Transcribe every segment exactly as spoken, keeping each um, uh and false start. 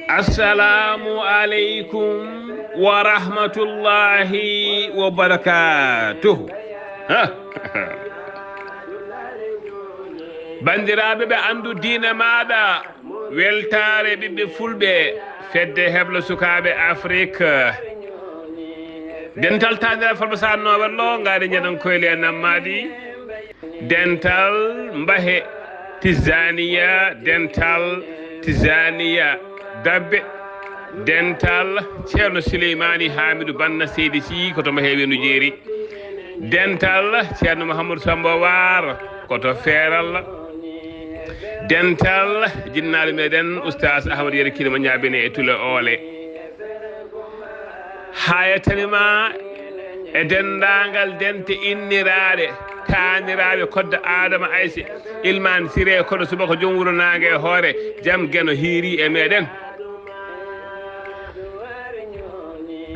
Assalamu aleykum wa rahmatullahi wa barakatuh. Ha. Banndiraaɓe ɓe anndu diine maaɗa, weltaare ɓiɓɓe fulɓe, fedde heblo sukaaɓe Afrik. Dental taanira Farba Sarr Noowel Lo, ngaari njaɗan koyle e nammaadi. Dental Mbahe Tijaniya, dental Tijaniya Dabbe, dental Ceerno Suleymaani Haamidu Banna Seydi Sii ko to Mbahe Weendu Jeeri, dental Ceerno Mouhamadou Samba Waar ko to Feeral, dental jinnaaɗo meɗen Oustaz Ahmad Yero Kinema Ñaabine e Tule Oole. Hayatani ma e denndaangal dente inniraaɗe, taaniraaɓe Koddo Aadama Ayse, Ilmaan Siree Koɗo Subaka Joom Wuro Naange e Hoore, jam Geno hiiri e meɗen.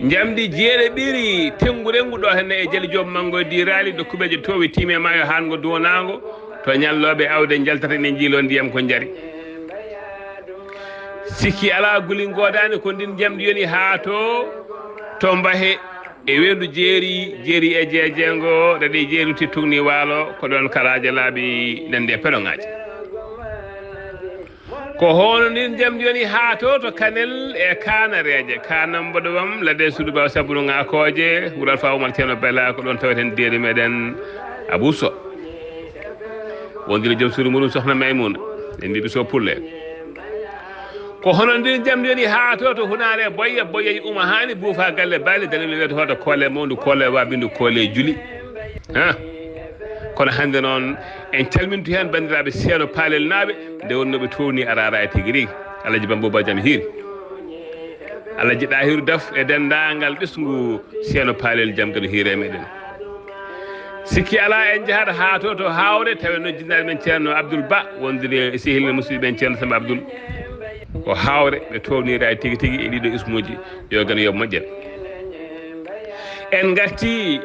Njamndi jeeɗiɗi ɓiri tenngu rengu ɗo henne e Jali Joom Manngo e Diiraali, ɗo kuɓeeje toowi tiimi e maayo haango duwanaango, to ñallooɓe awde njaltata ene njiiloo ndiyam ko njari. Sikki alaa, guli ngoodaani ko ndin njamndi yoni haa to, to Mbahe e Weendu Jeeri, Jeeri e Jeejeengo, ɗaɗi Jeeri lutti tugni waalo, ko ɗoon karaaje laaɓi nande e peɗoŋaaji. Ko hono ndin njamndi yoni haa to, to Kanel e Kaanareeje, Kaanam Mboɗowam, ladde Suudu Baba Saburu Ŋaakooje, wuro Alfa Umar Ceerno Bella, ko ɗoon taweten deedi meɗen Abuu Soh. Wondire joom suudu muɗum Sohna Maymuna, en mbiɓe Soh Pulle. Ko hono ndin njamndi yoni haa to, to Hunaare Boyya, Boyya Uma Haani, Buufa Galle Baali, Dalilu Weeto Hoota Koole Mawndu, Koole Waabindu, Koole Juli. Ha? Kono hannde noon, en calmintu heen banndiraaɓe Seeno Paalel naaɓe, nde wonnoo ɓe toowni araara e tigi rigi. Alhaji Bambo Ba jam hiiri. Alhaji Ɗahiru Daf e denndaangal ɓesngu Seeno Paalel, jam kadi hiire meɗen. Sikki alaa, en njahat haa to, to Haawre, tawen no jinnaaɗo men Ceerno Abdoul Ba, wondude e sehil men musidɗo men Ceerno Samba Abdoul. Ko Haawre ɓe townira e tigi tigi e ɗiɗo ismuuji, yo Geno yoɓ moƴƴere. En ngarti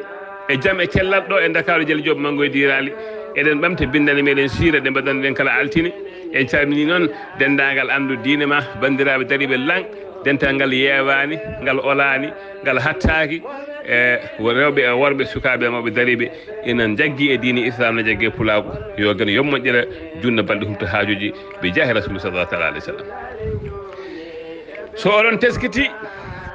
e jam e cellal ɗo e Ndakaaru, Jali Joop Manngo e Diiraali. Eɗen ɓamta binndannde meɗen siira nde mbaɗanɗen kala altine. En calmini noon denndaangal anndu diine ma, banndiraaɓe dariiɓe laŋ, dental ngal yeewaani, ngal olaani, ngal hattaaki, e rewɓe e worɓe, sukaaɓe e mawɓe dariiɓe ina njaggi e diine Islaam, no jaggi e pulaagu. Yo Geno yoɓ moƴƴere, junna balɗe, humta haajuuji, bi jaahi Rasuulu sallallaahu taala aleyhi wa sallam. So oɗon teskiti,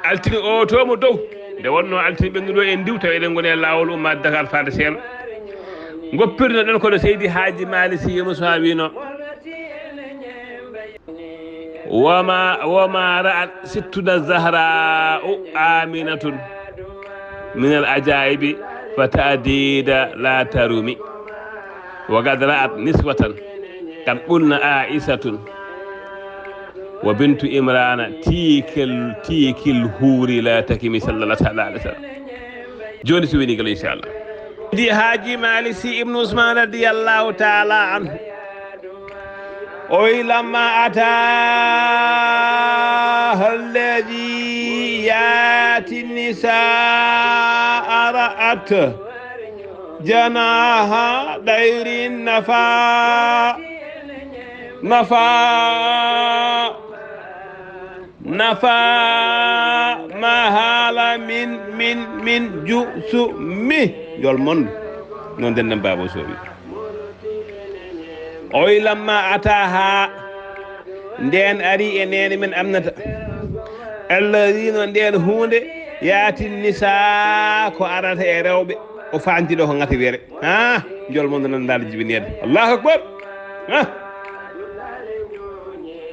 altine o to mo dow, nde wonnoo altine ɓennuɗo en ndiw, tawi eɗen ngoni e laawol ummaade Dakar faade Seeno. Ngoppirno ɗen kono Seydi Haaji Maalik Sy Ibn Usmaan wino, "Wama, wama ra'at sittuna Zahra'u Aminatun min al ajaibi fa ta'dida la tarumi. Wa qad ra'at niswatan qad qulna Aishatun wa bintu Imrana tikil, tikil huri la takimi sallallahu ta'ala alaihi wasallam." Jooni so woni galo, inchallah. Di Haaji Maalik Sy Ibn Usmaan radiyallahu ta'ala anhu. O wi, "Lamma ataaha alladhi ya'ti nisaa ra'at janaha dayrin nafa, nafa, nafa ma hala min, min, min ju su mi." Jol mon. Noon denɗam baaba o soowi. O wi, "Lamma ataaha, ndeen ari e neene men Aminata, allazi no ndeen huunde, ya'ti nisaa, ko arata e rewɓe, o faanti ɗo ko ŋati were." Ha, jol mon nan ndaal jibineede. Allahu akbar. Ha.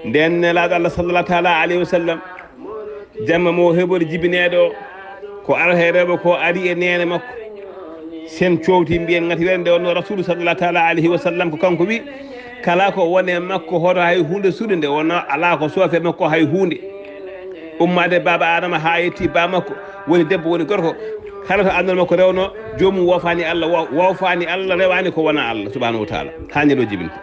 Ndeen Nelaaɗo Allah sallallahu taala alayhi wa sallam, jamma mo heɓori jibineede o, ko arata e rewɓe ko ari e neene makko. Sen coowti mbiyen ŋati were, nde wonnoo Rasuulu sallallahu taala alayhi wa sallam ko kanko wi, kala ko woni e makko hoto hay huunde suuɗe, nde wonnoo alaa ko soofi e makko hay huunde. Ummaade baaba Aadama haa yetti ba makko, woni debbo woni gorko, Kala to annal makko rewno, joomum woofaani Allah, wo-, woofaani Allah, rewaani ko wonaa Allah subhanahu wa taala. Haa ñande o jibinta.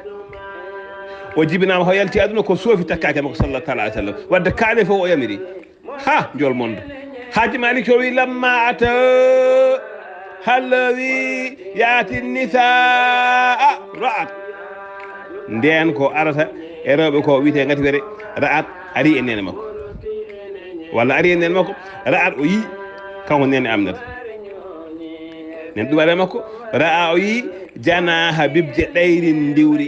O jibinaama, o yalti aduna, ko soofi takkaaki e makko, sallallahu taala alayhi wa sallam. Wadde kaaɗe fof o yamiri. Ha, jol mondo. Haaji Malik o wi, "Lamma ata halawi yaati nisaa ra'at." Ndeen ko arata e rewɓe ko wiyetee ngati were, ra'at, ari e neene makko. Walla ari e neene makko, ra'at, o yii, kanko neene Aminata. Nen ɗum ari e makko, ra'a, o yii, janaaha bibje ɗayri ndiwri.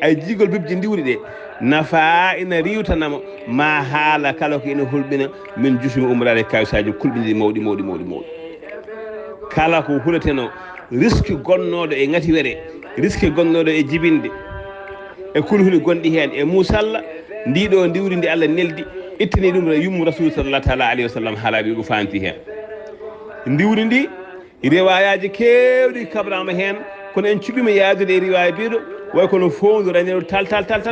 Ay jigol bibje ndiwri ɗe, nafa ina riiwtana mo, ma haala kala ko ina hulɓina min jusumi umraade kawisaaji kulɓiniɗi mawɗi, mawɗi, mawɗi, mawɗi. Kala ko huleteno, riski gonnooɗo e ngati were, riski gonnooɗo e jibinde, e kulhuli gonɗi heen, e muusalla, ndi ɗo ndiwri ndi Allah neldi, ittani ɗum ra-, yummu Rasul sallallahu taala alayhi wa sallam, haala ɓe ɗum faanti heen. Ndiwri ndi, riwayaaji keewɗi kabraama heen, kono en cuɓiima yaadude e riwaaya biiɗo, way kono fowndu raneeru tal, tal, tal.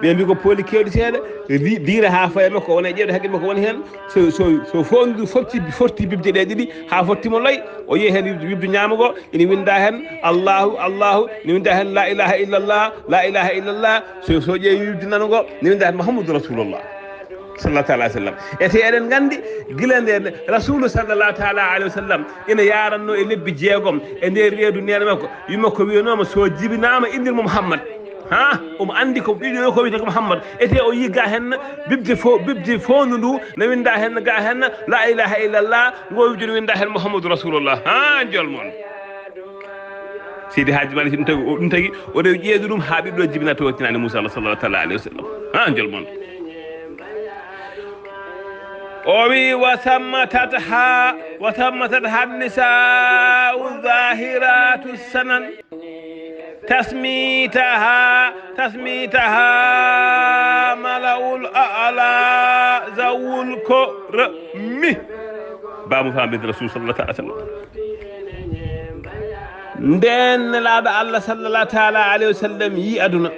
Ɓe mbi ko pooli keewɗi seeɗa, ri-, diira haa faye makko, wona e ƴeewde haqqille makko woni heen. So, so, so fowndu fotti, fotti bibje ɗe ɗiɗi, haa fotti mo loy, o yiya heen wibdu, wibdu ñaamo ngo, ina winnda heen, "Allahu, Allahu," ina winnda heen, "La ilaha illallah, la ilaha illallah." So, so ƴeewi wibdu nano ngo, ina winnda heen, "Muhammadu Rasulullah." Sallallahu taala alaihi wasallam. E te eɗen nganndi, gila nde Rasulu sallallahu taala alaihi wasallam ina yaranno e lebbi jeegom e nder reedu neene makko, yumma ko wiyanooma, so jibinaama, inndir mo Muhammad. Ha, omo anndi ko ɓiɗo ko wiyetee ko Muhammad. E te o yii ga heen bibje fo-, bibje foondu ndu, ne winnda heen ga heen, "La ilaha illallah," ngo wibde ne winnda heen, "Muhammadu Rasulullah." Ha, jol mon. Seydi Haaji Maalik Si ɗum tagi, ɗum tagi, o rewi ƴeedu ɗum haa ɓiɗɗo jibina to tinaani Muusa Allah sallallahu taala alayhi wa sallam. Ha, jol mon. O wi, "Wa sammatat ha, wa sammatat ha nisa'u zahiratu sanan. Tasmitaha, tasmitaha mala'ul a'la zawul kormi." Baamu famɗinde Rasul sallallahu taala alayhi wa sallam. Nden Nelaaɗo Allah sallallahu taala alayhi wa sallam yii aduna.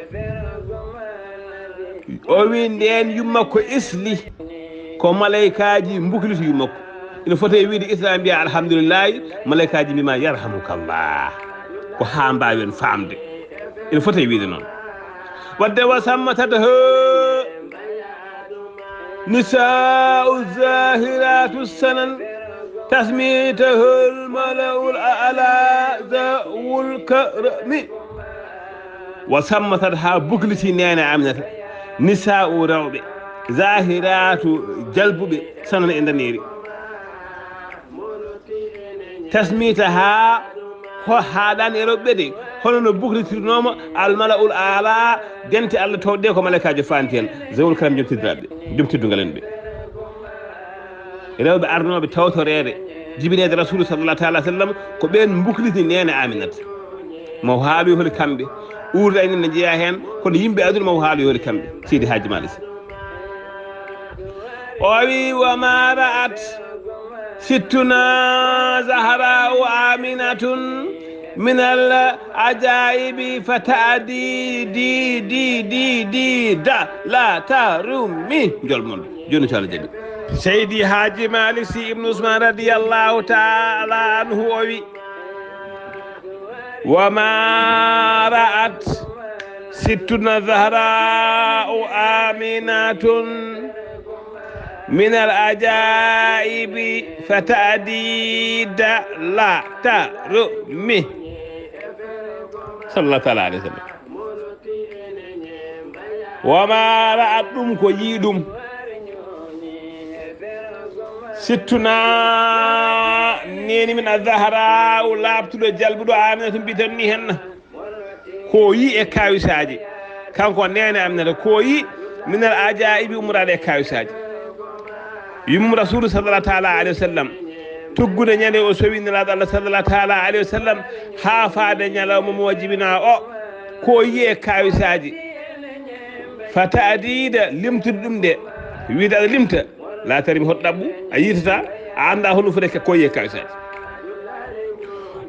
O wi nden yumma ko isli, ko malaykaaji mbukliti yumma ko. Ina foti e wiide islam mbiya alhamdulillahi, malaykaaji mbima yarhamukallah. Ko haa mbaawen faamde. Ina foti e wiide noon. Wadde wa sammatat ha nisa'u zahiratu sanan, tasmitahul mala'ul a'la zawul karami. Wa sammatat ha bukliti neene Aminata, nisa'u rewɓe, zahiratu jalbuɓe, sanan e ndaneeri. Tasmita ha ho-, haaɗaani e rewɓe de, hono no bukritirnooma almala ul aala, dente Allah towɗe ko malaykaajo faanti heen, zawul karam jom teddiraaɓe, jom teddungal en ɓe. Rewɓe arnooɓe tawtoreede, jibineede Rasulu sallallahu taala sallam, ko ɓeen mbukliti neene Aminata. Mo haaloyi holi kamɓe, uurda enen ne jeyaa heen, kono yimɓe aduna mo haaloyi holi kamɓe, Seydi Haaji Maalik Si. O wi, "Wa ma ra'at sittuna Zahra'u Aminatun minal ajaibi fa ta'di di, di, di, di, da, la, ta, ru, mi." Jol mon. Jooni so Allah jaɓi. Seydi Haaji Maalik Si Ibnu Usmaan radiyallahu taala anhu o wi, "Wa ma ra'at sittuna Zahra'u Aminatun minal ajaibi fa ta'di da, la, ta, ru, mi." Sallallahu taala alayhi wa sallam. Wa ma ra'at, ɗum ko yii ɗum. Sittuna neene men Azzahra'u laaɓtuɗo jalbuɗo Aminata mbi'eten ni henna. Ko yii e kawisaaji. Kanko neene Aminata ko yii minal ajaibi ummoraaɗo e kawisaaji. Yummum Rasulu sallallahu taala alayhi wa sallam. Tuggude ñande o sowi Nelaaɗo Allah sallallahu taala alayhi wa sallam haa faade ñalawma mo jibinaa o. Ko yii e kawisaaji. Fa ta'dida, limtude ɗum de. Wiide aɗa limta. Laatari mi hoɗo ɗaɓɓu, a yiitata, a anndaa honno foti ko yii e kawisaaji.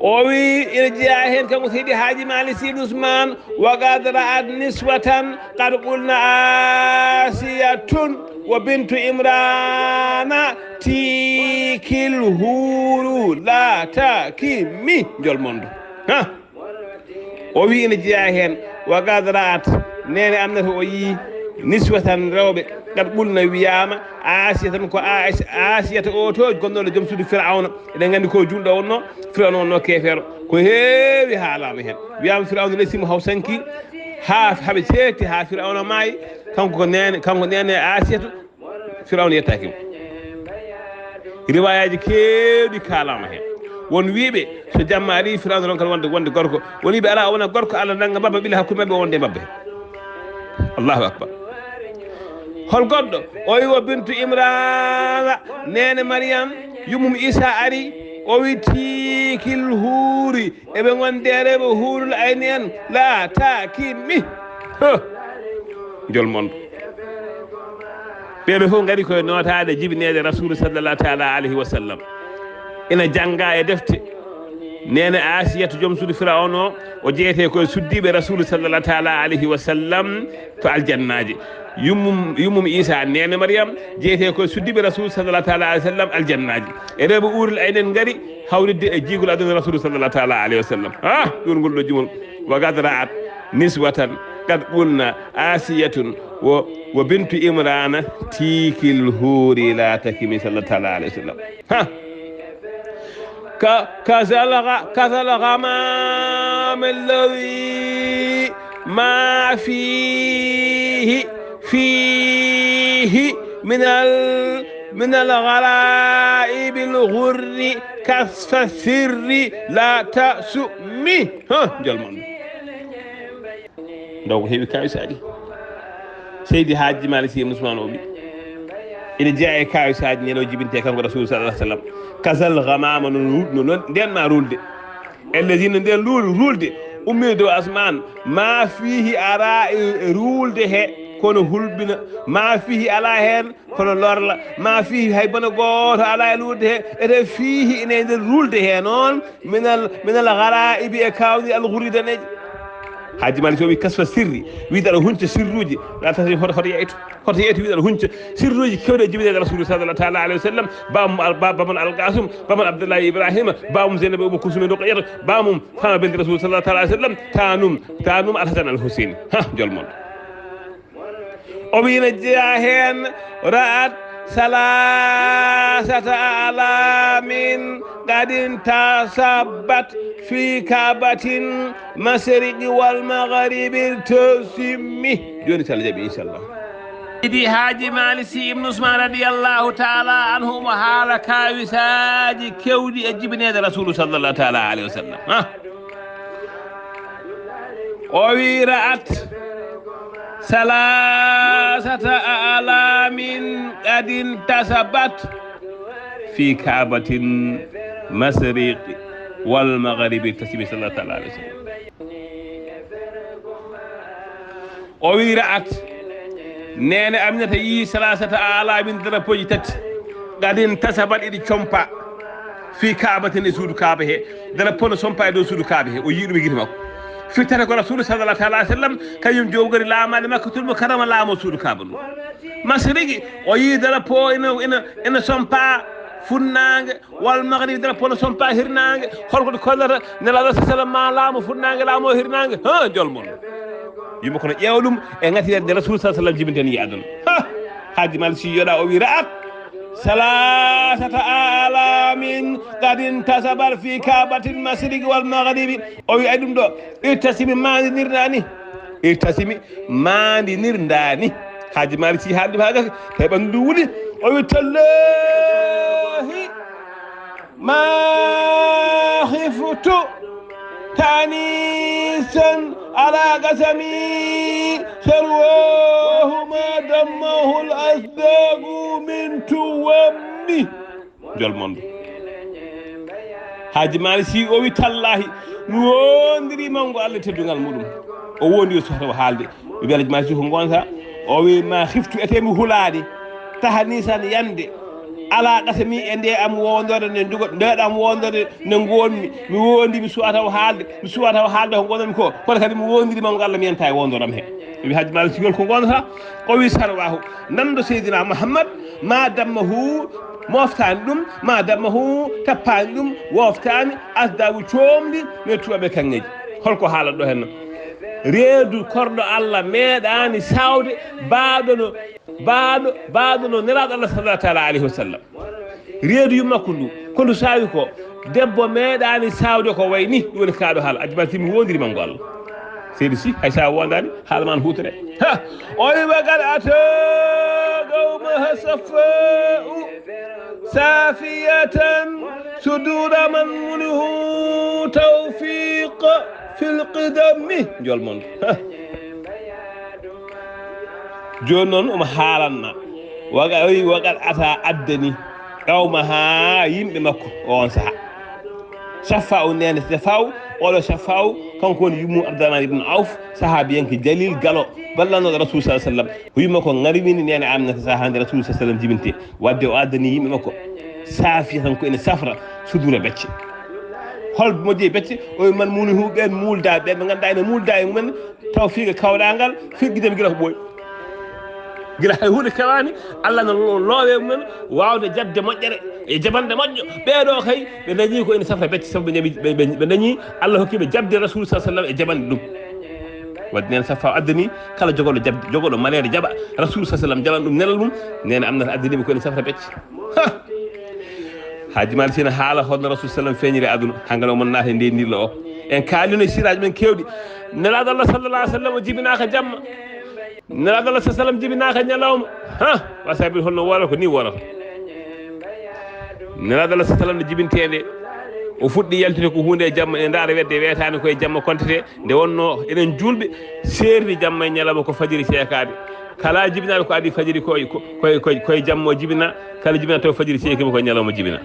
O wi, ina jeyaa heen kanko Seydi Haaji Maalik Si Usmaan, "Wa qad ra'at niswatan qad qulna Asiyatun." Wa bintu Imrana tiikil huuru la takimi. Jol mondo. Ha. O wi ina jeyaa heen, wa qad ra'at, neene Aminata o yii, niswatan, rewɓe, qad qulna, wiyaama, Aasiyatan, ko Aas-, Aasiyata o to, gonnooɗo joom suudu Firawna. Eɗen nganndi ko juulɗo wonno, Firawna wonno keefeero. Ko heewi haalaama heen. Wiyaama Firawna lesimo haw sanki, haa haɓe ceerti, haa Firawna maayi, kanko ko neene, kanko neene Aasiyatu, Firawna yettaaki mo. Riwayaaji keewɗi kaalaama heen. Won wiiɓe, so jamma arii, Firawna ronkata wonde, wonde gorko. Won wiiɓe, alaa, o wona gorko, Allah nannga mbabba, ɓila hakkunde maɓɓe, o wonde e mbabba heen. Allahu akbar. Hol goɗɗo? O wi, wa bintu Imrana, neene Mariyam, yummum Isa ari, o wi, tiikil huuri, eɓe ngondi e rewɓe huurul ayni en, la takimi. Huh. Jol mondo. Ɓeeɓe fof ngari koye nootaade jibineede Rasulu sallallahu taala alayhi wa sallam. Ina jannga e defte. Neene Asiyatu, joom suudu Firawna o, o jeyetee koye suddiiɓe Rasulu sallallahu taala alayhi wa sallam to aljannaaji. Yummum, yummum Isa, neene Mariyam, jeyetee koye suddiiɓe Rasulu sallallahu taala alayhi wa sallam aljannaaji. E rewɓe uurul ayni en ngari hawritde e jiigol aduna Rasulu sallallahu taala alayhi wa sallam. Ah, ɗum ngol ɗo jumol. Wa qad ra'at niswatan qad qulna Asiyatun wa, wa bintu Imrana tiikil huuri la takimi sallallahu taala alayhi wa sallam. Ha. Ka-, kazal gha-, kazal ghamam alladhi ma fihi, fihi min al-, min al-gharaib al-ghurri kasfa sirri la tasumi. Ha, jol mon. Ndaw ko heewi kawisaaji. Seydi Haaji Maalik Sy Ibn Usmaan o wi, ina jeyaa e kawisaaji ñande o jibintee kanko Rasuulu sallallahu alayhi wa sallam. Kazal ghamama no ru-, no, no nden ma ruulde. Allazi no nden luul-, ruulde, ummii dow asmaan, ma fihi ara e, e ruulde he, kono hulɓina, ma fihi ala heen, kono lorla, ma fihi hay bone gooto ala e luulde he, ete fihi ina e nder ruulde he noon, minal, minal gharaibi e kawni al ghurri daneeji. Haaji Maalik Sy o wi kasfa sirri, wiide aɗa hunca sirruuji, la tasi hoto, hoto yeytu, hoto yeytu wiide aɗa hunca sirruuji kewɗi e jibineede Rasuulu sallallahu taala alayhi wa sallam, bamum al-, ba-, bamum Al Qasum, bamum Abdullahi Ibrahima, bamum Zeynaba Umu Kulsum e Ruqayyata, bamum Fatima binti Rasuulu sallallahu taala alayhi wa sallam, tanum, tanum Al Hasan Al Huseyni. Ha, jol mon. O wi ina jeyaa heen, ra'at salasata alamin qad intasabbat fi Ka'batin mashriqi wal maghribi tasimmi. Jooni so Allah jaɓi, inchallah. Seydi Haaji Maalik Sy Ibn Usmaan radiyallahu taala anhu omo haala kawisaaji kewɗi e jibineede Rasuulu sallallahu taala alayhi wa sallam. Ha? O wi ra'at salasata alamin qad intasabat fi Ka'batin mashriqi wal maghribi tasimmi sallallahu taala alayhi wa sallam. O wi ra'at, neene Aminata yii salasata alamin, drapeauji tati, qad intasabat, iɗi compa, fi Ka'batin, e suudu Kaaba he, drapeau no sompa e dow suudu Kaaba he, o yii ɗum e gite makko. Firtata ko Rasuulu sallallahu taala alayhi wa sallam, kañum jom gari laamaade Makkatul Mukarrama, laamoo suudu Kaaba ndu. Mashriqi, o yii drapeau ina, ina, ina sompa funnaange, wal maghribi, drapeau no sompa hirnaange. Holko ɗi kollata? Nelaaɗo sallallahu alayhi wa sallam ma laamu funnaange, laamoo hirnaange. Ha, jol mon. Yumma kono ƴeewa ɗum e ngati nde Rasuulu sallallahu alayhi wa sallam jibinten yii aduna. Ha! Haaji Maalik Sy yoɗa o wi ra'at salasata alamin qad intasabat fi Ka'batil mashriqi wal maghribi. O wi ay ɗum ɗo, irtasimi, maandinirɗaa ni. Irtasimi, maandinirɗaa ni. Haaji Maalik Sy haali ɗum haa gasi, tawi ɓanndu ndu wuli. O wi tallahi ma khiftu ta'nisan ala qasami sarwahu ma dammahu al asdaqu min tuwammi. Jol mon. Haaji Maalik Sy o wi tallahi mi wondiri mawgo Allah teddungal muɗum. O wondi o sohata o haalde. Mi wi Alhaji Maalik Sy ko gonga. O wi ma khiftu, ete mi hulaade. Ta'nisan yande. Ala qasami e nde am wondorde nde ndugo-, nde am wondorde nde ngonmi. Mi wondi mi suwata o haalde. Mi suwata o haalde ko gonmi ko. Kono kadi mi wondiri mawgo Allah mi yanta e wondore am he. Wi Hajji Malik Sy ko goonga, o wi sarwahu, nanɗo Seydina Muhammad, ma dammahu, moftaani ɗum, ma dammahu, tappaani ɗum, woftaani, asdawu coomɗi, no tuwaɓe kaŋŋeeji. Holko haalanɗo heen? Reedu korɗo Allah meeɗaani sawde baaɗo no, baaɗo, baaɗo no Nelaaɗo Allah sallallahu taala alayhi wa sallam. Reedu yummakko ndu, ko ndu saawi ko, debbo meeɗaani saawde ko wayi ni, ɗum woni kaaɗo haala. Hajji Malik Sy mi woondiri manngo Allah. Seydi Sy, hay so a woondaani, haala ma no huutoree. Ha! O wi: "Wa qad ata qawmaha saffa'u safiyatan sudura man munihu tawfiq fil qidami." Jol mon. Ha! Jooni noon omo haalanna. Wa qa-, o wi: "Wa qad ata", addani, "qawmaha", yimɓe makko, o on saha. Saffa'u, neene Saffa'u, oɗo Saffa'u, kanko woni yummu Abdurrahman ibn Auf, sahabiyanke jalil, galo, ballannoɗo Rasul sallallahu alaihi wasallam. O yumma ko ngarwini neene Aminata saha nde Rasul sallallahu alaihi wasallam jibinte. Wadde o addani yimɓe makko saafiya tan ko ene safra sudura becce. Hol mo jeyi becce? O wi: "Man munihu", ɓen mulda, ɓen ɓe ganduɗa ene mulda e mumen, tawfiiqa kawɗangal, firgidemi gila ko ɓooyi. Gila hay huunde kewaani, Allah no lo-, loowe mumen waawde jaɓde moƴƴere e jaɓande moƴƴo. Ɓee ɗoo kay, ɓe dañii ko ene safra becce, sabu ɓe jaɓi, ɓe, ɓe, ɓe dañii Allah hokki ɓe jaɓde Rasul sallallahu alaihi wasallam e jaɓande ɗum. Wadde neene Saffa'u addani kala jogoɗo jaɓde, jogoɗo maneede jaɓa Rasul sallallahu alaihi wasallam, jaɓan ɗum nelal mum, neene Aminata addani ɓe ko ene safra becce. Ha! Hajji Malik Sy ne haala holno Rasul sallam feeñiri aduna, hangal omon naata e nde ndilla o. En kaalino e siraaji men kewɗi. Nelaaɗo Allah sallallahu alaihi wasallam o jibinaaka jamma. Nelaaɗo Allah sallallahu alaihi wasallam jibinaaka ñalawma. Ha! Wa sabi holno worata ko ni worata. Nelaaɗo Allah sallallahu alaihi wasallam nde jibintee nde, o fuɗɗi yaltude ko huunde e jamma, ene ndaara wedde weetaani ko e jamma kontete. Nde wonno enen julɓe seerni jamma e ñalawma ko fajiri seekaade. Kala jibinaaɗo ko adii fajiri ko, ko, ko, ko, ko e jamma o jibina, kala jibinaaɗo taw fajiri seeki mo ko e ñalawma jibina.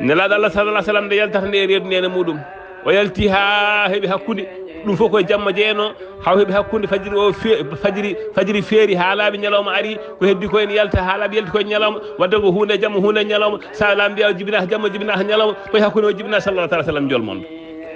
Nelaaɗo Allah sallallahu alaihi wasallam nde yaltata nde e reedu neene muɗum. O yalti haa heɓi hakkunde, ɗum fof ko e jamma jeyanoo, haa o heɓi hakkunde fajiri o fe-, fajiri, fajiri feeri haa laaɓi ñalawma ari, ko heddi ko ene yalta haa laaɓi yalti ko e ñalawma, wadde ko huunde e jamma, huunde e ñalawma, sa laaɓi mbiya o jibinaaka jamma, jibinaaka ñalawma, ko e hakkunde o jibina sallallahu alaihi wasallam jol mon.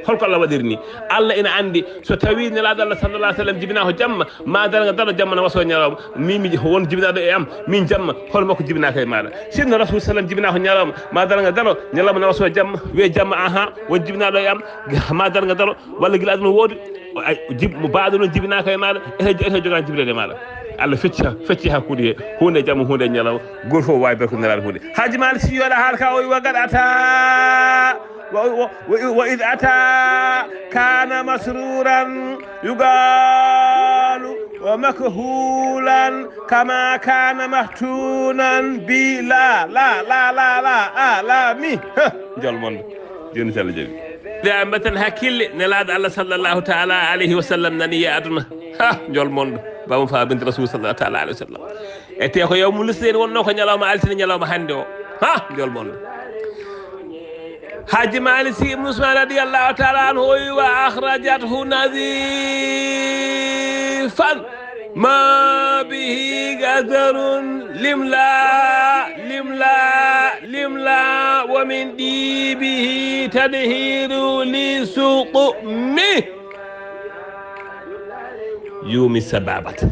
Holko Allah waɗiri ni? Allah ina andi so tawi Nelaaɗo Allah sallallahu alaihi wasallam jibinaaka jamma, ma darnga daro jamma na waso ñalawma. Min mi won jibinaaɗo e am, min jamma, hono makko jibinaaka e maaɗa. Sinno Rasul sallam jibinaaka ñalawma, ma darnga daro, ñalawma na waso jamma, wiye jamma, aha, won jibinaaɗo e am, ma darnga daro, walla gila aduna woodi, o, ay, jib-, mo baaɗo noon jibinaaka e maaɗa, ete, ete jogaani jibinede e maaɗa. Allah fecci, fecci hakkunde he, huunde e jamma, huunde e ñalawma, gooto fof waawi barko Nelaaɗo huunde. Haaji Maalik Sy yoɗa haala ka o wi wa qad ata. Wa, wa, wa, wa id ata kana masruran yuqalu wa makhulan kama kana mahtunan bi la, la, la, la, la, a, la, mi. Ha, jol mon. Joni sala joni. Nde a mbatan hakkille, Nelaaɗo Allah sallallahu ta'ala alayhi wa sallam nani ya aduna. Ha, jol mon. Baba Fa bint Rasul sallallahu ta'ala alayhi wa sallam. E te ko yawmul isnin wonno ko ñalawma altine, ñalawma hannde o. Ha, jol mon. Haaji Maalik Sy Ibn Usmaan radiyallahu ta'ala anhu o wi wa akhrajathu nadhifan ma bihi qazarun limla, limla, limla wa min dibihi tadhiru li suqmi. Yumi sababata.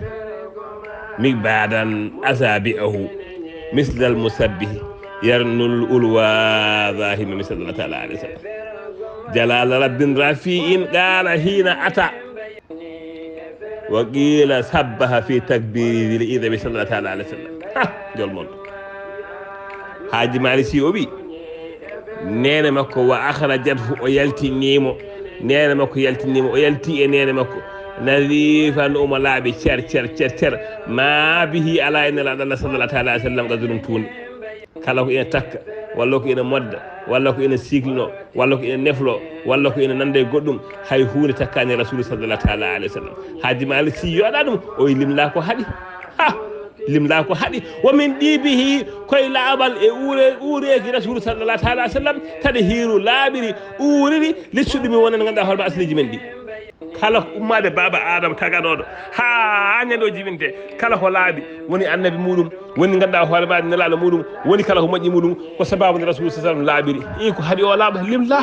Miqbadan asabi'ahu mislal musabbihi yarnul ulwa zahima mi sallallahu ta'ala alayhi wa sallam. Jalala rabbin rafi'in qala hina ata. Wa qila sabbaha fi takbiri zil idami sallallahu ta'ala alayhi wa sallam. Ha, jol mon. Haaji Maalik Sy o wi, neene makko wa akhrajathu, o yaltinimo. Neene makko yaltinimo, o yalti e neene makko. Nadhifan, omo laaɓi cer, cer, cer, cer. Ma bihi, ala e Nelaaɗo Allah sallallahu ta'ala alayhi wa sallam, qazarun tuunde. Kala ko ina takka, walla ko ina modda, walla ko ina siklino, walla ko ina neflo, walla ko ina nanda e goɗɗum, hay huunde takkaani Rasul sallallahu ta'ala alayhi wa sallam. Haaji Maalik Sy yoɗa ɗum, o wi limla ko haɗi. Ha! Limla ko haɗi. Wa min dibihi, koye laaɓal e uure-, uureeki Rasul sallallahu ta'ala alayhi wa sallam, tadhiru laaɓiri, uuriri, li suqmi wonan ganduɗa hoore ma asliji men ɗi. Kala ko ummaade baaba Adama taganoɗo, haa ñande o jibinte, kala ko laaɓi, woni annabi muɗum, woni ganduɗa hoore ma nelaaɗo muɗum, woni kala ko moƴƴi muɗum, ko sababu nde Rasul sallallahu alaihi wa sallam laaɓiri. Ii, ko haɗi o laaɓa, limla,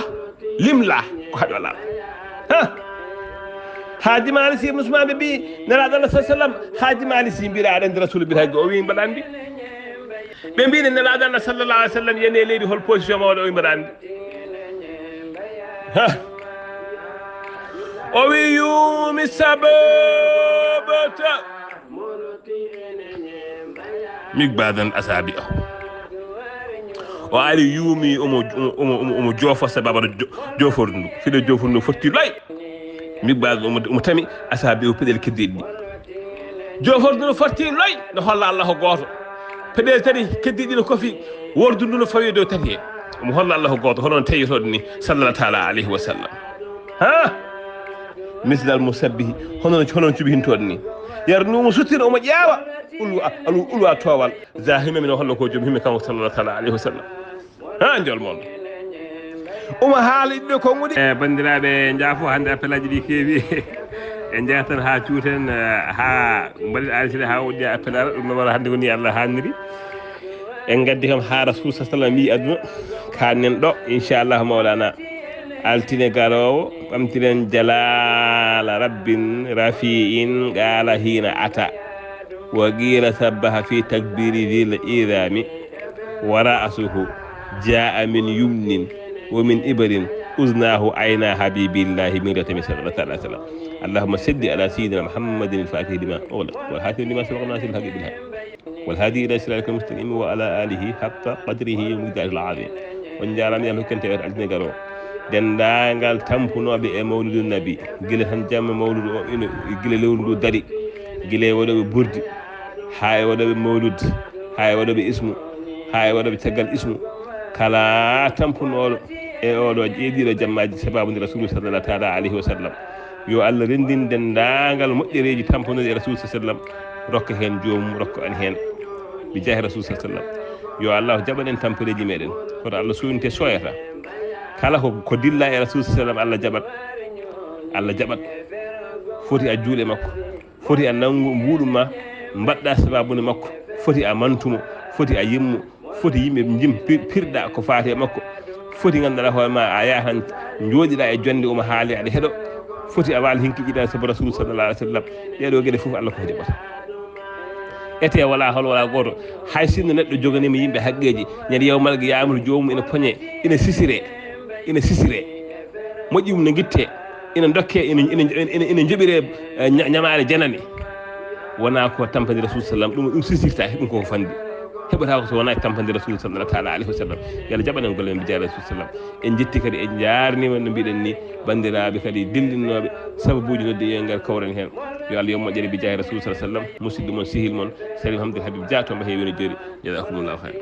limla, ko haɗi o laaɓa. Ha! Haaji Maalik Si Ibnu Usmaan ɓe mbi, Nelaaɗo Allah sallallahu alayhi wa sallam, Haaji Maalik Si mbira aɗa anndi Rasuulu mbira haygo, o wi mbaɗa anndi. Ɓe mbi, Nelaaɗo Allah sallallahu alayhi wa sallam yani e leydi, hol position mawɗo, o wi mbaɗa anndi. Ha. O wi, "Yuumi sababata." Migbadan asabi ahu. O ari yuumi omo, omo, omo, omo joofo sababa jo-, joofordu ndu. Fiɗo joofordu ndu fotti loy. Migbadan omo, omo tami asabi o peɗel keddiɗi ɗi. Joofordu ndu fotti loy, no holla Allah ko gooto. Peɗel tati keddiɗi no kofi, wordu ndu no fawi dow tati he. Omo holla Allah ko gooto, hono no tawi toon ni, sallallahu taala alayhi wa sallam. Ha? Mislal musabbihi, hono no, hono no cuɓi hin toon ni. Yarnumu suttin omo ƴaawa. Ulu a, ulu, ulu a toowal. Za himma mino hollo ko joom himma kanko sallallahu taala alayhi wa sallam. Ha, njol mon. Omo haala ɗiɗo konguɗi. E, banndiraaɓe, njaafo hannde appelaaji ɗi keewi. En njahatan haa cuuten, eh, haa mbaɗen aaliside haa woɗɗi appelaara. Ɗum no wara hannde woni Allah haanniri. En ngaddi kam haa Rasul sallallahu alayhi wa sallam wi aduna. Kannen ɗo, inchallah, Mawlana. Altine garoowo, ɓamtiren jalaala rabbin rafiin qaala hiina ata. Wa qiila sabbaha fi takbiri dil idami. Wa ra'suhu jaa min yumnin wa min ibarin uznaahu ayna habibillahi min ratami sallallahu alaihi wasallam. Allahumma salli ala sayyidina Muhammadin al-fatihi lima ughliq wal khatimi lima sabaqa nasiril haqqi bil haqq wal hadi ila siratika al-mustaqim wa ala alihi haqqa qadrihi wa miqdarihi al-azim. On njaaraama, Yalla hokkante altine garoowo. Denndaangal tampunooɓe e mawludu nabi, gila tan jamma mawludu o ina, gila lewru ndu dari, gila e waɗooɓe burdi, haa e waɗooɓe mawlud, haa e waɗooɓe ismu, haa e waɗooɓe caggal ismu, kala tampunooɗo e oɗo ƴeeɗiiɗo jammaaji sababu nde Rasulu sallallahu taala alayhi wa sallam. Yo Allah renndin denndaangal moƴƴereeji tampunoɗi e Rasulu sallallahu alayhi wa sallam, rokka heen joomum, rokka en heen. Bi jaahi Rasulu sallallahu alayhi wa sallam. Yo Allah jaɓan en tampereeji meɗen. Kono Allah soynte soyata. Kala ko, ko dilla e Rasulu sallallahu alayhi wa sallam, Allah jaɓat. Allah jaɓat. Foti a juuɗe makko. Foti a nanngu mbuuɗu ma, mbaɗɗa sababu nde makko. Foti a mantumo, foti a yimmo, foti yimɓe njim pir-, pirɗa ko faati e makko. Foti ngannduɗaa hoore ma, a yaha tan njooɗiɗa e jonde, omo haali aɗa heɗo. Foti a waal hinki ƴiɗa sabu Rasulu sallallahu alaihi wasallam. Ɗeɗo geɗe fof Allah ko jaɓata. Ete wala hol wala gooto. Hay sinno neɗɗo joganiima yimɓe haqqeeji, ñande yawmal qiyaamati joomum ina poñe, ina sisire, ina sisire. Moƴƴi mum no ngitte. Ina dokke, ina, ina, ina, ina joɓire, eh, ña-, ñamaale janane. Wona ko tampani Rasul sallam, ɗum, ɗum sisirta, ɗum koko fandi. Heɓata ko so wona e tampani Rasul sallallahu taala alayhi wa sallam. Yo Allah jaɓan en golle men, bi jaahi Rasul sallam. En jetti kadi, en jaarnima no mbiɗen ni, banndiraaɓe kadi dillinnooɓe sababuuji nodde, yo ngar kawren heen. Yo Allah yo moƴƴere bi jaahi Rasul sallallahu alayhi wa sallam. Musidɗo mon, sehil mon, Salim Hamdul Habib Dia to Mbaye Wene Joori. Jazakumullahu khairan.